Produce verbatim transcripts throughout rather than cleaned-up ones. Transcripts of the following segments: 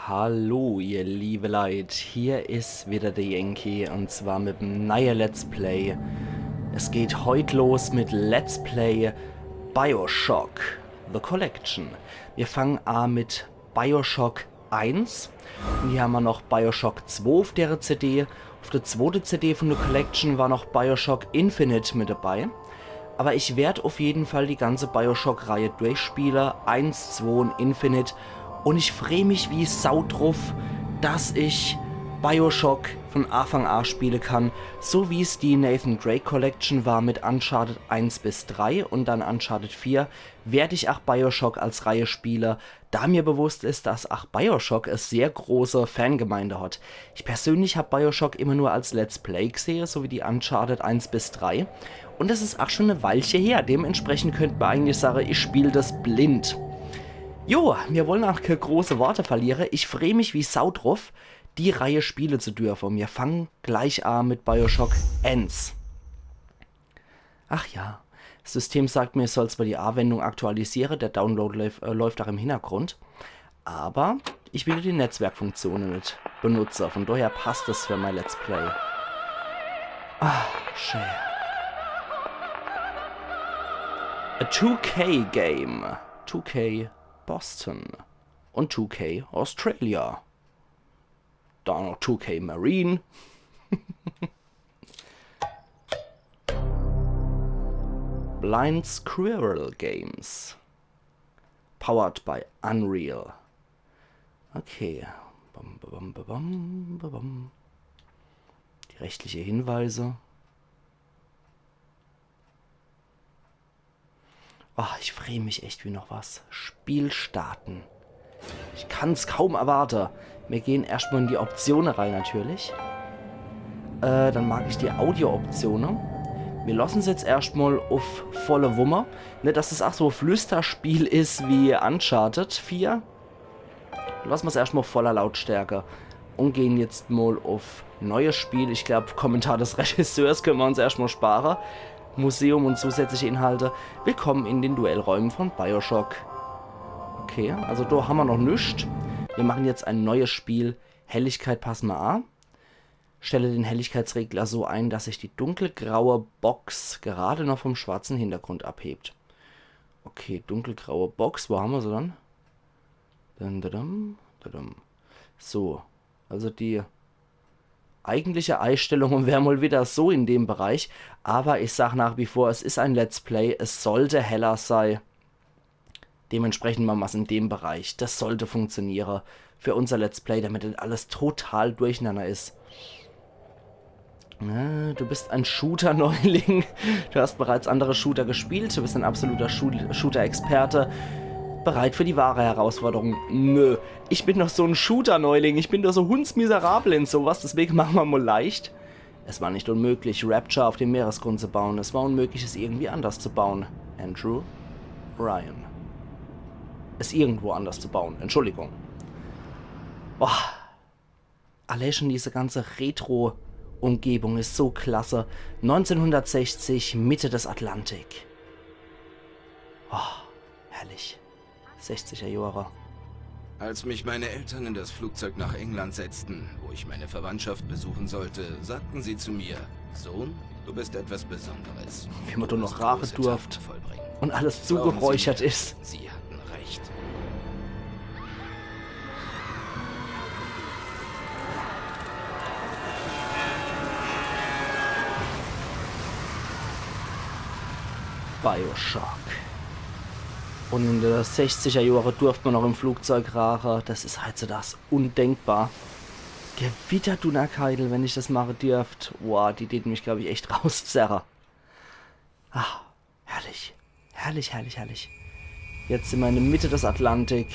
Hallo, ihr liebe Leit, hier is wieder der Yankee und zwar mit em neie Let's Play. Es geht heut los mit Let's Play Bioshock The Collection. Wir fangen a mit Bioshock eins und hier hammer noch Bioshock zwei auf der C D. Auf der zweite C D von der Collection war noch Bioshock Infinite mit dabei. Aber ich werd auf jeden Fall die ganze Bioshock-Reihe durchspiele, eins, zwei und Infinite. Und ich freh mich wie Sau druff, dass ich Bioshock von Anfang a spiele kann, so wie's die Nathan Drake Collection war mit Uncharted eins bis drei und dann Uncharted vier, werd ich ach Bioshock als Reihe spiele, da mir bewusst is, dass ach Bioshock e sehr große Fangemeinde hat. Ich persönlich hab Bioshock immer nur als Let's Play gesehe, so wie die Uncharted eins bis drei. Und das is ach schon e Weilche her. Dementsprechend könnt mer eigentlich sage, ich spiel das blind. Jo, mir wollen ach kee große Worte verliere. Ich freh mich wie Sau druff, die Reihe spiele zu dürfe. Und mir fangen gleich a mit Bioshock eins. Ach ja, das System sagt mir, ich soll zwar die Anwendung aktualisiere, der Download läuf, äh, läuft ach im Hintergrund, aber ich will die Netzwerkfunktione net benutze, von daher passt es für mein Let's Play. Ah, schön. A two K Game. Two K Boston und two K Australia. Dann noch two K Marine. Blind Squirrel Games. Powered by Unreal. Okay. Bam, bam, bam, bam, bam, bam. Die rechtliche Hinweise. Oh, ich freh mich echt wie noch was. Spiel starten. Ich kann's kaum erwarte. Mir gehen erscht mal in die Optione rein natürlich. Äh, dann mag ich die Audio-Optione. Mir lassen's jetzt erscht mal uff volle Wumme. Net, dass es ach so e Flüsterspiel is wie Uncharted vier. Lasse mer's erscht mal voller Lautstärke und gehen jetzt mal uff neues Spiel. Ich glaub, Kommentar des Regisseurs können mer uns erscht mal spare. Museum und zusätzliche Inhalte. Willkommen in den Duellräumen von Bioshock. Okay, also do hammer noch nix. Wir machen jetzt ein neues Spiel. Helligkeit passe mer a. Stelle den Helligkeitsregler so ein, dass sich die dunkelgraue Box gerade noch vom schwarzen Hintergrund abhebt. Okay, dunkelgraue Box, wo hammer se dann? Dun, dun, dun, dun, dun. So, also die eigentliche Eistellung wär mal wieder so in dem Bereich, aber ich sag nach wie vor, es is ein Let's Play, es sollte heller sei. Dementsprechend machen mer's in dem Bereich. Das sollte funktioniere für unser Let's Play, damit net alles total durcheinander is. Äh, du bist ein Shooter-Neuling. Du hast bereits andere Shooter gespielt. Du bist ein absoluter Shoot-, Shooter-Experte. Bereit für die wahre Herausforderung? Nö. Ich bin doch so en Shooter-Neuling. Ich bin doch so hundsmiserabel in sowas. Deswegen machen mer mal leicht. Es war nicht unmöglich, Rapture auf dem Meeresgrund zu bauen. Es war unmöglich, es irgendwie anders zu bauen. Andrew Ryan. Es irgendwo anders zu bauen. Entschuldigung. Boah. Allee schon diese ganze Retro-Umgebung is so klasse. Neunzehnhundertsechzig, Mitte des Atlantik. Oh, herrlich. Sechziger Jahre. Als mich meine Eltern in das Flugzeug nach England setzten, wo ich meine Verwandtschaft besuchen sollte, sagten sie zu mir: „Sohn, du bist etwas Besonderes. Wie mer do noch raache durft. Du wirst große Taten vollbringen.“ Und alles zugeräuchert is. Sie hatten recht. Bioshock. Und in de sechziger Jahre durft mer noch im Flugzeug raache. Das is heitzudags undenkbar. Gewitter Dunnerkeidel, wenn ich das mache dürft. Boah, die däten mich, glaub ich, echt rauszerre. Ah, herrlich. Herrlich, herrlich, herrlich. Jetzt sin mer in de Mitte des Atlantik.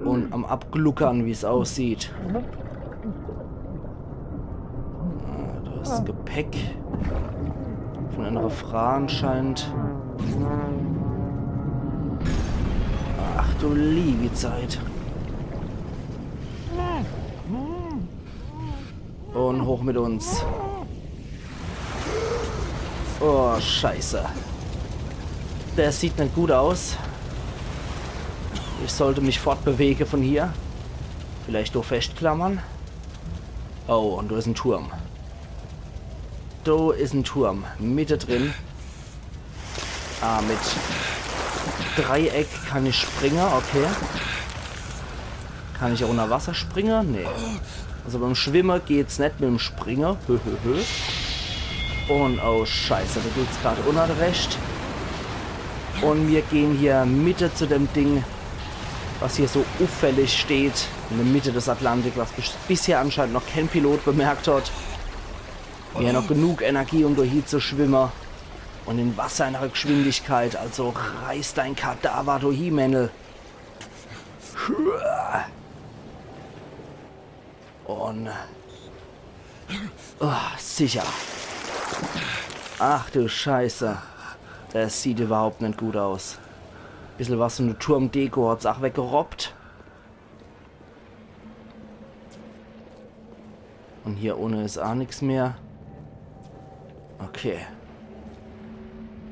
Und am Abgluckern, wie's aussieht. Ah, das Gepäck von einer Frau anscheinend. Ach du liebe Zeit. Und hoch mit uns. Oh, Scheiße. Das sieht net gut aus. Ich sollt mich fortbewege von hier. Vielleicht do feschtklammere. Oh, un do is en Turm. Do is en Turm. Mitte drin. Ah, mit Dreieck kann ich springe, okay. Kann ich auch unner Wasser springe? Nee. Also beim Schwimme geht's net, mit dem Springe. Hö, hö, hö. Un oh Scheiße, do geht's grad unner recht. Un mir gehn hier Mitte zu dem Ding, was hier so uffällig steht. In der Mitte des Atlantik, was bis, bisher anscheinend noch kein Pilot bemerkt hat. Mir noch genug Energie, um do hie zu schwimme. Un in was für einer Geschwindigkeit. Also reiß dein Kadaver do hie, Männel. Un... Oh, sicher. Ach du Scheiße. Das sieht überhaupt net gut aus. Bissel was von der Turmdeko hat's auch weggerobbt. Un hier unne is auch nix mehr. Okay.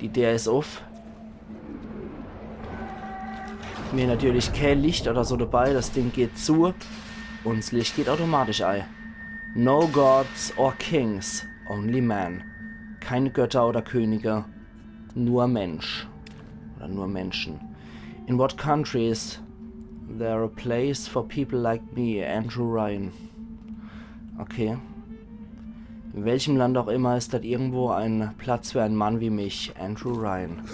Die Deer is uff. Mir natürlich kä Licht oder so dabei. Das Ding geht zu. Un 's Licht geht automatisch ei. No gods or kings, only men. Keine Götter oder Könige, nur Mensch. Oder nur Menschen. In what countries there a place for people like me, Andrew Ryan? Okay. In welchem Land auch immer ist dort irgendwo ein Platz für einen Mann wie mich, Andrew Ryan.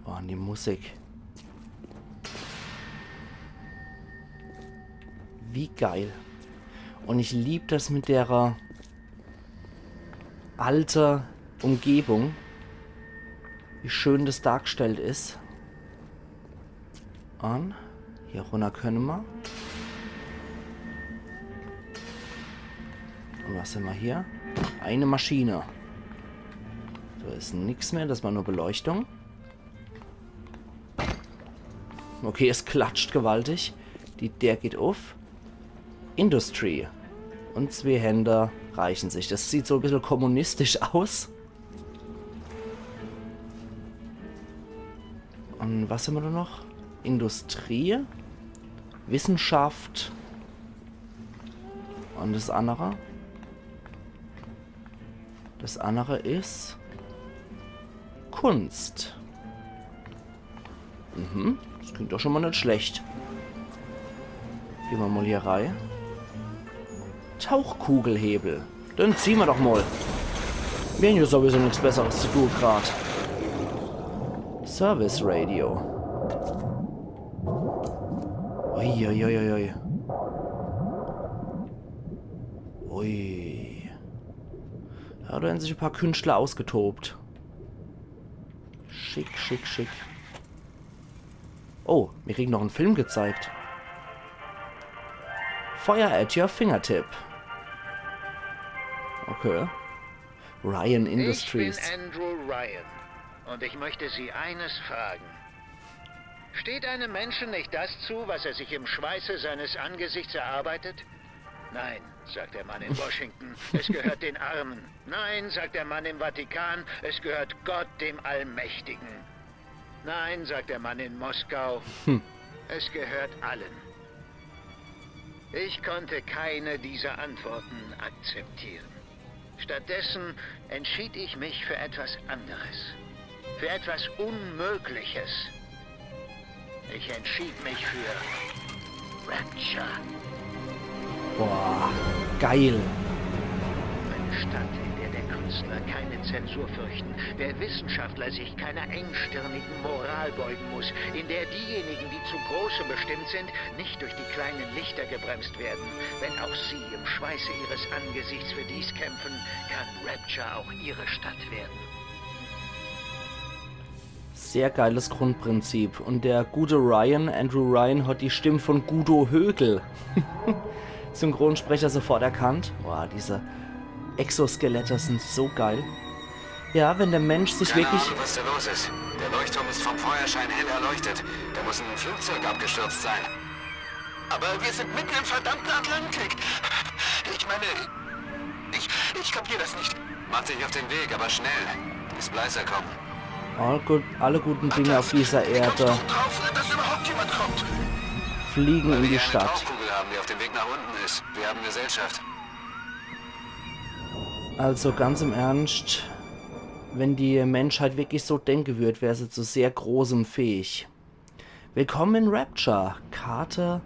Boah, un die Musik. Wie geil. Un ich lieb das mit derer alte Umgebung. Wie schön das dargestellt is. Un hier runner könne mer. Un was hämmer hier? Eine Maschine. Do is nix mehr, das war nur Beleuchtung. Okay, es klatscht gewaltig. Die Deer geht uff. Industry. Un zwee Hände reichen sich. Das sieht so bissel kommunistisch aus. Un was hämmer do noch? Industrie, Wissenschaft un das annere. Das annere is Kunst. Mhm, das klingt doch schon mal net schlecht. Gehn mer mal hier rei. Tauchkugelhebel. Den ziehn mer doch mal. Mir hän jo sowieso nix Besseres zu tun grad. Service Radio. Ui, ui, ui, ui, ui. Ui. Ja, do hän sich e paar Künstler ausgetobt. Schick, schick, schick. Oh, mir kriegen noch en Film gezeigt. Fire at your fingertip. Okay. Ryan Industries. Ich bin Andrew Ryan und ich möchte Sie eines fragen. Steht einem Menschen nicht das zu, was er sich im Schweiße seines Angesichts erarbeitet? Nein, sagt der Mann in Washington, es gehört den Armen. Nein, sagt der Mann im Vatikan, es gehört Gott, dem Allmächtigen. Nein, sagt der Mann in Moskau, es gehört allen. Ich konnte keine dieser Antworten akzeptieren. Stattdessen entschied ich mich für etwas anderes. Für etwas Unmögliches. Ich entschied mich für Rapture. Boah, geil. Eine Stadt, in der der Künstler keine Zensur fürchten, der Wissenschaftler sich keiner engstirnigen Moral beugen muss, in der diejenigen, die zu Großem bestimmt sind, nicht durch die kleinen Lichter gebremst werden. Wenn auch Sie im Schweiße Ihres Angesichts für dies kämpfen, kann Rapture auch Ihre Stadt werden. Sehr geiles Grundprinzip. Und der gute Ryan, Andrew Ryan, hat die Stimme von Gudo Högl, Synchronsprecher, sofort erkannt. Boah, diese Exoskelette sind so geil. Ja, wenn der Mensch sich wirklich... Keine Ahnung, was da los ist. Der Leuchtturm ist vom Feuerschein hell erleuchtet. Da muss ein Flugzeug abgestürzt sein. Aber wir sind mitten im verdammten Atlantik. Ich meine, ich, ich kapier das nicht. Mach dich auf den Weg, aber schnell. Die Splicer kommen. All gut, alle guten Dinge auf dieser Erde Drauf, dass überhaupt jemand kommt. fliegen in die Eine Stadt. Tauchkugel haben, die auf dem Weg nach unten ist. Wir haben Gesellschaft. Also ganz im Ernst, wenn die Menschheit wirklich so denken würde, wäre sie zu sehr Großem fähig. Willkommen in Rapture. Karte,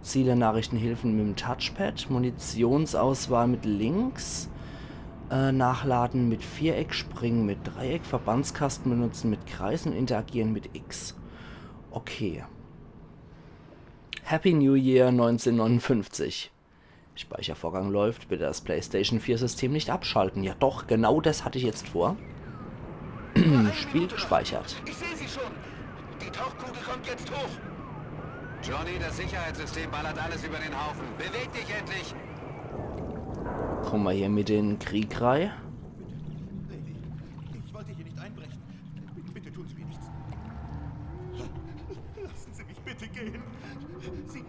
Ziele, Nachrichten, Hilfen mit dem Touchpad, Munitionsauswahl mit links, äh, Nachladen mit Viereck, Springen mit Dreieck, Verbandskasten benutzen mit Kreis und Interagieren mit X. Okay. Happy New Year neunzehnhundertneunundfünfzig. Speichervorgang läuft. Bitte das PlayStation vier System nicht abschalten. Ja doch, genau das hatte ich jetzt vor. Spiel gespeichert. Ich sehe sie schon. Die Tauchkugel kommt jetzt hoch. Johnny, das Sicherheitssystem ballert alles über den Haufen. Beweg dich endlich. Kommen wir hier mit in den Krieg rein. Lady, ich wollte hier nicht einbrechen. Bitte tun Sie mir nichts. Lassen Sie mich bitte gehen. Sie,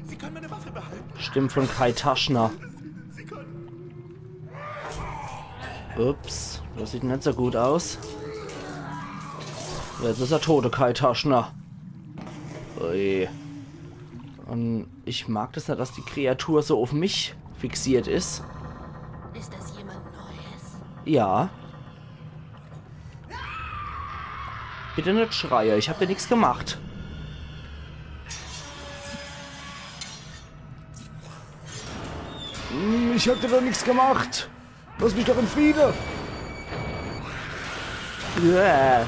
Sie können meine Waffe behalten. Stimmt von Kai Taschner. Sie können. Ups, das sieht nicht so gut aus. Jetzt ist er tot, der Kai Taschner. Ui. Und ich mag das nicht, dass die Kreatur so auf mich fixiert ist. Ist das jemand Neues? Ja. Bitte nicht schreie, ich hab dir nichts gemacht. Hm, ich hab dir doch nichts gemacht. Lass mich doch in Friede. Yeah.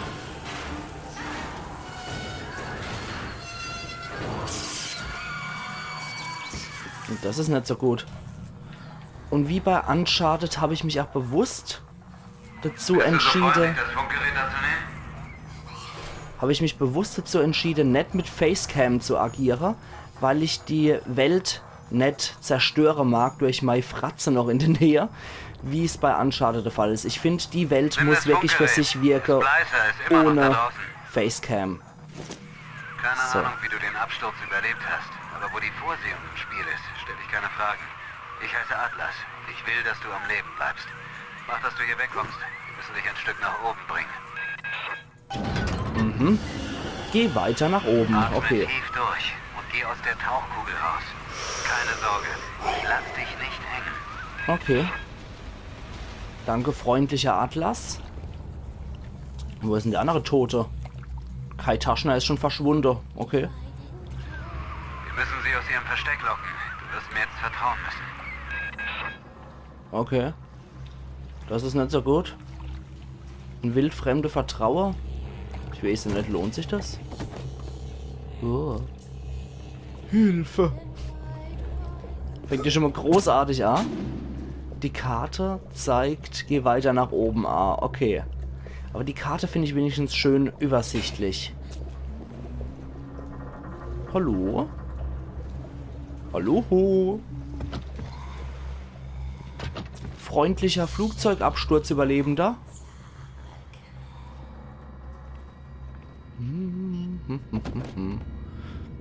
Und das ist nicht so gut. Und wie bei Uncharted habe ich mich auch bewusst dazu entschieden, Das Funkgerät dazu nehmen? habe ich mich bewusst dazu entschieden, nicht mit Facecam zu agieren, weil ich die Welt nicht zerstören mag durch meine Fratze noch in der Nähe, wie es bei Uncharted der Fall ist. Ich finde, die Welt muss wirklich für sich wirken, ohne Facecam. Keine So. Ahnung, wie du den Absturz überlebt hast, aber wo die Vorsehung im Spiel ist, stelle ich keine Fragen. Ich heiße Atlas. Ich will, dass du am Leben bleibst. Mach, dass du hier wegkommst. Wir müssen dich ein Stück nach oben bringen. Mhm. Geh weiter nach oben. Atme Okay. Tief durch und geh aus der Tauchkugel raus. Keine Sorge, ich lass dich nicht hängen. Okay. Danke, freundlicher Atlas. Wo ist denn der andere Tote? Kai Taschner ist schon verschwunden. Okay. Wir müssen sie aus ihrem Versteck locken. Du wirst mir jetzt vertrauen müssen. Okay. Das ist nicht so gut. Ein Wildfremde vertraue? Ich weiß nicht, lohnt sich das? Oh. Hilfe. Fängt ja schon mal großartig an. Die Karte zeigt, geh weiter nach oben. Ah, okay. Aber die Karte finde ich wenigstens schön übersichtlich. Hallo? Hallo? Freundlicher Flugzeugabsturzüberlebender?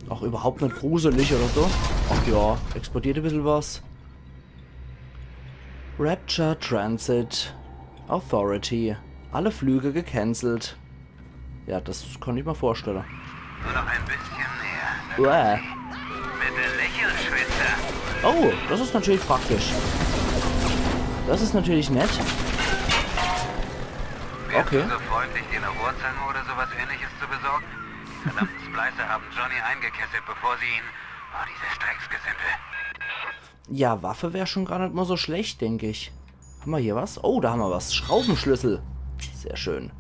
Auch überhaupt nicht gruselig oder so. Ach ja, explodiert ein bisschen was. Rapture Transit Authority. Alle Flüge gecancelt. Ja, das kann ich mir vorstellen. Nur noch ein bisschen näher. Uah. Bitte lächeln, Schwester. Oh, das ist natürlich praktisch. Das ist natürlich nett. Wärst Okay. du so freundlich, dir eine Rohrzange oder sowas ähnliches zu besorgen? Verdammten Splicer haben Johnny eingekesselt, bevor sie ihn... Oh, dieses Drecksgesindel. Ja, Waffe wäre schon gar nicht mal so schlecht, denke ich. Haben wir hier was? Oh, da haben wir was. Schraubenschlüssel. Sehr schön.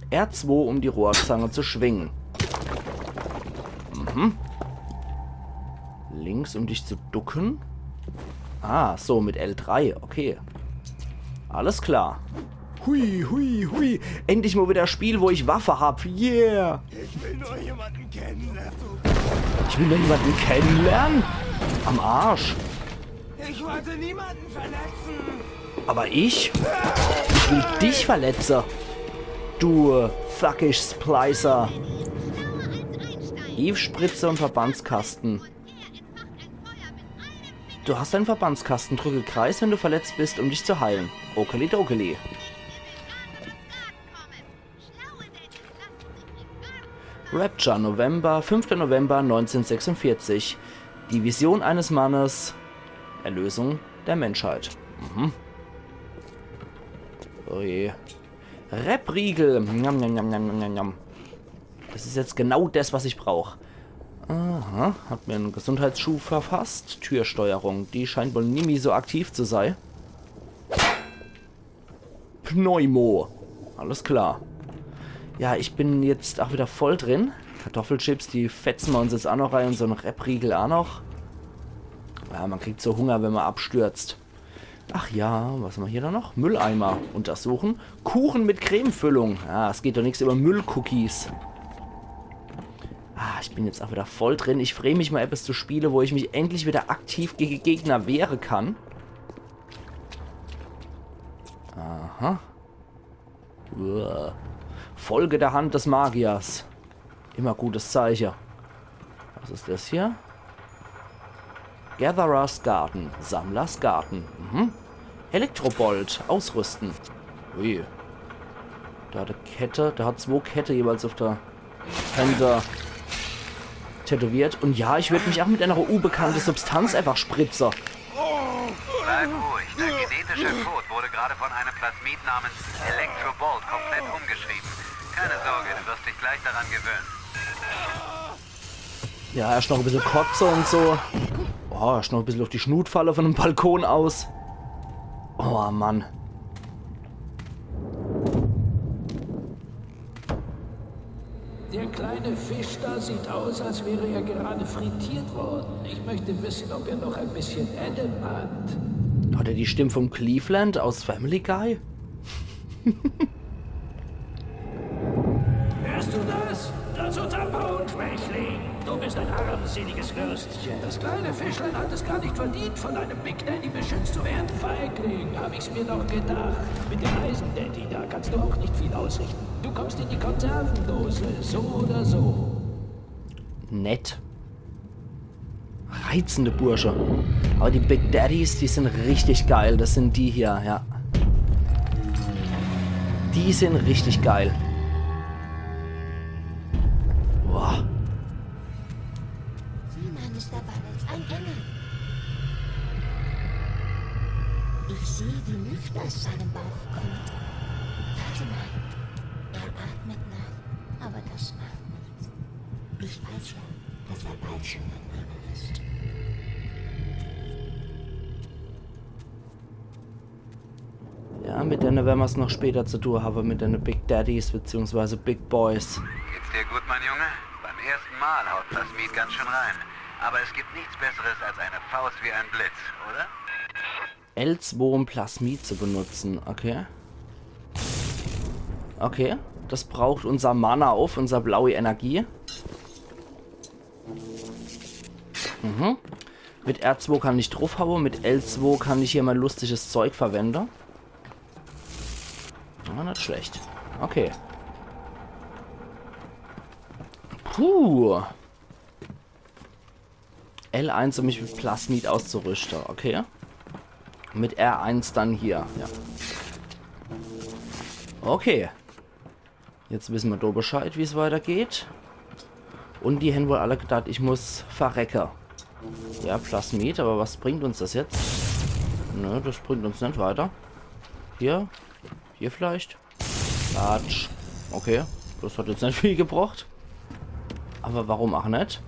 R zwei, um die Rohrzange zu schwingen. Mhm. Links, um dich zu ducken. Ah, so, mit L drei. Okay. Alles klar. Hui, hui, hui. Endlich mal wieder ein Spiel, wo ich Waffe hab. Yeah. Ich will nur jemanden kennenlernen. Ich will nur jemanden kennenlernen? Am Arsch. Ich wollte niemanden verletzen. Aber ich? Ich will dich verletzen. Du fuckisch Splicer. Eve-Spritze und Verbandskasten. Du hast einen Verbandskasten. Drücke Kreis, wenn du verletzt bist, um dich zu heilen. Okeli dokeli. Rapture, November, fünfter November neunzehnhundertsechsundvierzig. Die Vision eines Mannes. Erlösung der Menschheit. Mhm. Oh je. Rap-Riegel. Njam, njam, njam, njam, njam, njam. Das ist jetzt genau das, was ich brauch. Aha, hat mir einen Gesundheitsschub verfasst. Türsteuerung, die scheint wohl nimmi so aktiv zu sein. Pneumo. Alles klar. Ja, ich bin jetzt auch wieder voll drin. Kartoffelchips, die fetzen wir uns jetzt auch noch rein und so einen Rap-Riegel auch noch. Ja, man kriegt so Hunger, wenn man abstürzt. Ach ja, was haben wir hier dann noch? Mülleimer untersuchen. Kuchen mit Cremefüllung. Ja, es geht doch nichts über Müllcookies. Ah, ich bin jetzt auch wieder voll drin. Ich freue mich mal etwas zu spielen, wo ich mich endlich wieder aktiv gegen Gegner wehren kann. Aha. Uah. Folge der Hand des Magiers. Immer gutes Zeichen. Was ist das hier? Gatherer's Garden, Sammlers Garten. Mhm. Elektrobolt, ausrüsten. Ui. Da hat er Kette, der hat zwei Kette jeweils auf der Hand tätowiert. Und ja, ich würde mich auch mit einer unbekannten Substanz einfach spritzen. Bleib ruhig, dein genetischer Code wurde gerade von einem Plasmid namens Electrobolt komplett umgeschrieben. Keine Sorge, du wirst dich gleich daran gewöhnen. Ja, erst noch ein bisschen kotze und so. Oh, erst noch ein bisschen auf die Schnut falle von dem Balkon aus. Oh Mann. Der kleine Fisch da sieht aus, als wäre er gerade frittiert worden. Ich möchte wissen, ob er noch ein bisschen Adam hat. Hat er die Stimme vom Cleveland aus Family Guy? Hörst du das? Lass uns abhauen, Schwächling. Du bist ein armseliges Würstchen. Das kleine Fischlein hat es gar nicht verdient, von einem Big Daddy beschützt zu werden. Feigling, hab ich's mir doch gedacht. Mit dem Eisen-Daddy, da kannst du auch nicht viel ausrichten. Du kommst in die Konservendose, so oder so. Nett. Reizende Bursche. Aber die Big Daddies, die sind richtig geil. Das sind die hier, ja. Die sind richtig geil. Boah. Sieh mal, Mister Bubbles, ein Engel. Ich sehe, wie Licht aus seinem Bauch kommt. Warte mal. Er atmet noch, aber das macht nichts. Ich weiß ja, dass er bald schon ein Engel ist. Ja, mit denen werden wir's noch später zu tun haben, mit den Big Daddies beziehungsweise Big Boys. Geht's dir gut, mein Junge? Beim ersten Mal haut Plasmid ganz schön rein. Aber es gibt nichts Besseres als eine Faust wie ein Blitz, oder? L zwei, um Plasmid zu benutzen, okay. Okay, das braucht unser Mana auf, unser blaue Energie. Mhm. Mit R zwei kann ich draufhauen, mit L zwei kann ich hier mein lustiges Zeug verwenden. Ah, nicht schlecht. Okay. Puh. L eins, um mich mit Plasmid auszurüsten. Okay. Mit R eins dann hier. Ja. Okay. Jetzt wissen wir da Bescheid, wie es weitergeht. Und die haben wohl alle gedacht, ich muss verrecke. Ja, Plasmid, aber was bringt uns das jetzt? Nö, das bringt uns nicht weiter. Hier? Hier vielleicht? Quatsch. Okay, das hat jetzt nicht viel gebracht. Aber warum auch nicht?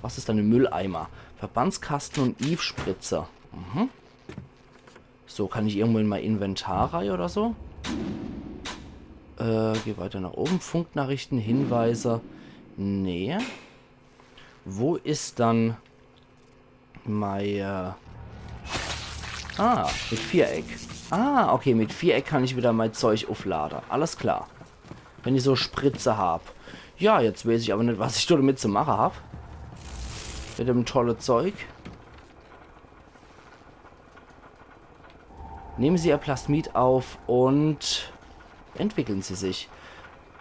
Was ist dann im Mülleimer? Verbandskasten und Eve-Spritze. Mhm. So, kann ich irgendwo in mein Inventar rein oder so? Äh, geh weiter nach oben. Funknachrichten, Hinweise. Nee. Wo ist dann mein, äh, ah, mit Viereck. Ah, okay, mit Viereck kann ich wieder mein Zeug aufladen. Alles klar. Wenn ich so Spritze hab. Ja, jetzt weiß ich aber nicht, was ich damit zu machen hab. Mit dem tolle Zeug. Nehmen Sie Ihr Plasmid auf und entwickeln Sie sich.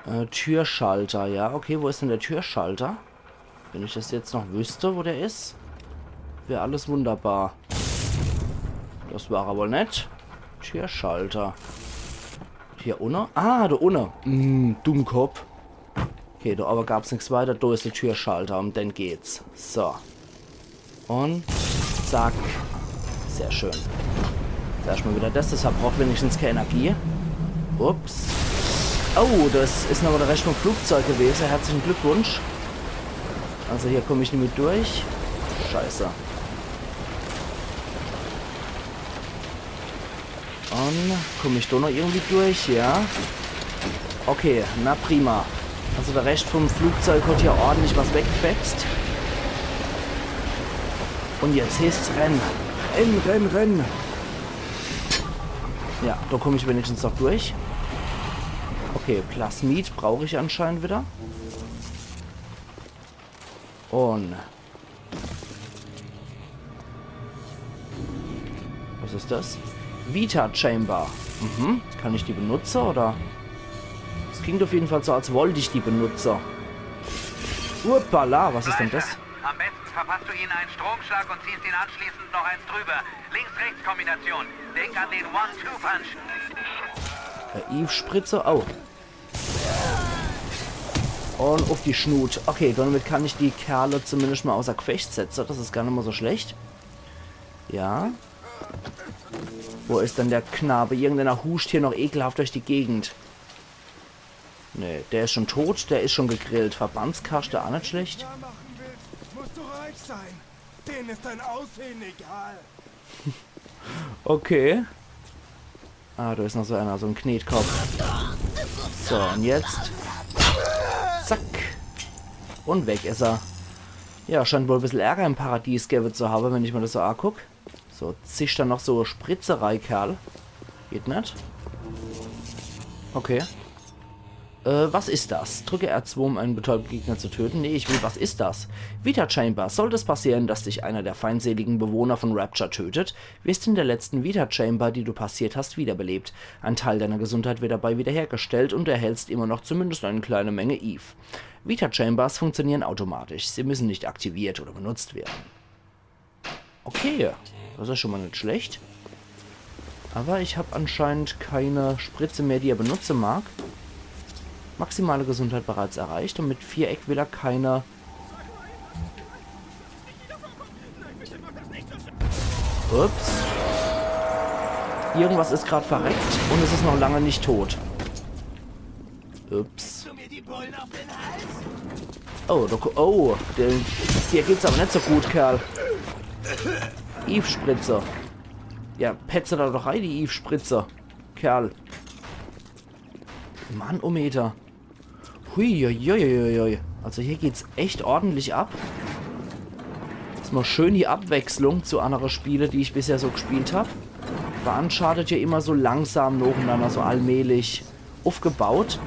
Äh, Türschalter, ja. Okay, wo ist denn der Türschalter? Wenn ich das jetzt noch wüsste, wo der ist, wäre alles wunderbar. Das war aber nett. Türschalter. Hier unne? Ah, da unne. Mm, Dummkopf. Okay, do owwe gab's nix weiter. Do is de Türschalter, um den geht's. So. Un zack. Sehr schön. Jetzt erschmal wieder des, des verbraucht wenigstens kee Energie. Ups. Oh, des is nochmal de Rescht vom Flugzeug gewese. Herzlichen Glückwunsch. Also hier komm ich nimmi durch. Scheiße. Un komm ich do noch irgendwie durch? Ja. Okay, na prima. Also de Rescht vom Flugzeug hat hier ordentlich was weggefetzt. Un jetzt heeßt's rennen. Rennen, rennen, rennen. Ja, do komm ich wenigstens noch durch. Okay, Plasmid brauch ich anscheinend wieder. Un was is des? Vita Chamber. Mhm. Kann ich die benutze, oder? Es klingt auf jeden Fall so, als wollt ich die benutze. Uppala, was is denn des? Am besten verpasst du ihnen einen Stromschlag und ziehst ihnen anschließend noch eins drüber. Links-Rechts-Kombination. Denk an den One-Two-Punch. Äh, Eve-Spritze. Oh. Un uff die Schnut. Okay, damit kann ich die Kerle zumindest mal außer Gefecht setze. Des is gar nimmi so schlecht. Ja. Wo is denn de Knabe? Irgendeiner huscht hier noch ekelhaft durch die Gegend. Nee, der is schon tot, der is schon gegrillt. Verbandskaschte, aa net schlecht. Wenn du Militär machen willst, musst du reich sein. Denen ist dein Aussehen egal. Okay. Ah, do is noch so einer, so en Knetkopf. So, un jetzt. Zack. Un weg is er. Ja, scheint wohl bissel Ärger im Paradies gewwe zu hawwe, wenn ich mir des so aguck. So, zischt do noch so Spritze rei, Kerl. Geht net. Okay. Äh, was ist das? Drücke R zwei, um einen betäubten Gegner zu töten. Nee, ich will, was ist das? Vita Chamber. Sollte es passieren, dass dich einer der feindseligen Bewohner von Rapture tötet, wirst du in der letzten Vita Chamber, die du passiert hast, wiederbelebt. Ein Teil deiner Gesundheit wird dabei wiederhergestellt und du erhältst immer noch zumindest eine kleine Menge Eve. Vita Chambers funktionieren automatisch. Sie müssen nicht aktiviert oder benutzt werden. Okay, des is schon mal net schlecht. Awwer ich hab anscheinend keine Spritze mehr, die er benutze mag. Maximale Gesundheit bereits erreicht und mit Viereck will er keine. Ups. Irgendwas is grad verreckt un es is noch lange net tot. Ups. Oh, do, oh, dir, dir geht's awwer net so gut, Kerl. Eve-Spritze. Ja, petze do doch rei, die Eve-Spritze. Kerl. Mannometer. Huiuiuiui. Also hier geht's echt ordentlich ab. Is mal schön die Abwechslung zu annere Spiele, die ich bisher so gespielt hab. Bei Uncharted ja immer so langsam nochenanner, so allmählich uffgebaut.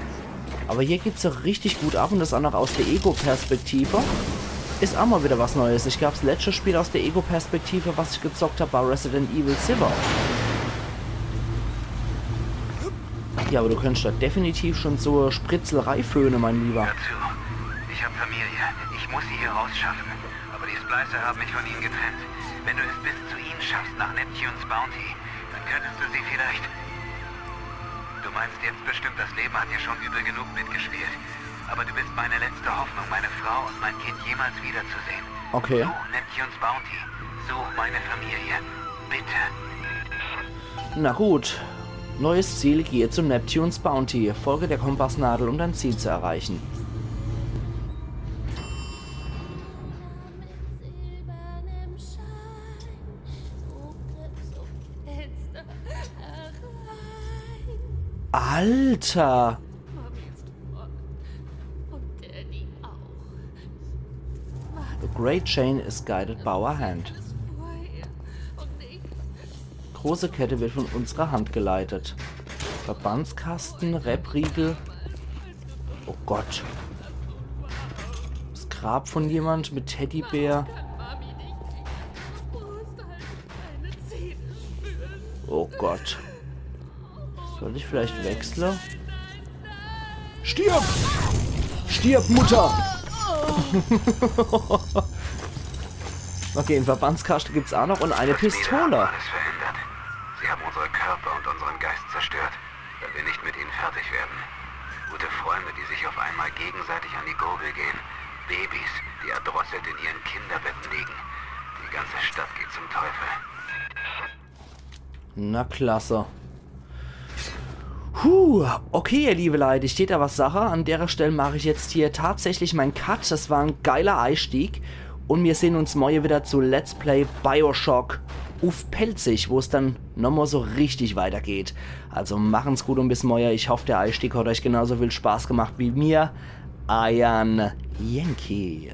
Awwer hier geht's so richtig gut ab un des aa noch aus de Ego-Perspektive. Is aa mal wieder was Neues. Ich glaab, des letschte Spiel aus de Ego-Perspektive, was ich gezockt hab, war Resident Evil Seven. Ja, awwer du könntest do definitiv schon so Spritzel reiföhne, mein Lieber. Hör zu. Ich hab Familie. Ich muss sie hier rausschaffen. Aber die Splicer haben mich von ihnen getrennt. Wenn du es bis zu ihnen schaffst, nach Neptune's Bounty, dann könntest du sie vielleicht. Du meinst jetzt bestimmt, das Leben hat dir schon übel genug mitgespielt. Aber du bist meine letzte Hoffnung, meine Frau und mein Kind jemals wiederzusehen. Okay. Such Neptune's Bounty. Such meine Familie. Bitte. Na gut. Neues Ziel, gehe zu Neptune's Bounty. Folge der Kompassnadel, um dein Ziel zu erreichen. Alter! The great chain is guided by our hand. Große Kette wird von unserer Hand geleitet. Verbandskasten, Rap-Riegel. Oh Gott. Das Grab von jemand mit Teddybär. Oh Gott. Soll ich vielleicht wechsle? Stirb! Stirb, Mutter! Okay, en Verbandskaste gibt's aa noch un e Pistole. Alles verändert. Sie haben unsere Körper und unseren Geist zerstört. Wenn wir nicht mit ihnen fertig werden, Gute Freunde, die sich auf einmal gegenseitig an die Gurgel gehen. Babys, die erdrosselt in ihren Kinderbetten liegen. Die ganze Stadt geht zum Teufel. Na klasse. Puh, okay, ihr liebe Leute, ich tät awwer sage, an derer Stell mach ich jetzt hier tatsächlich mein Cut. Das war en geiler Eistieg. Un mir sehn uns morje wieder zu Let's Play Bioshock uff Pälzisch, wo's dann nochmol so richtig weitergeht. Also machen's gut un bis morje. Ich hoff, der Eistieg hat euch genauso viel Spaß gemacht wie mir. Eiern Yankee.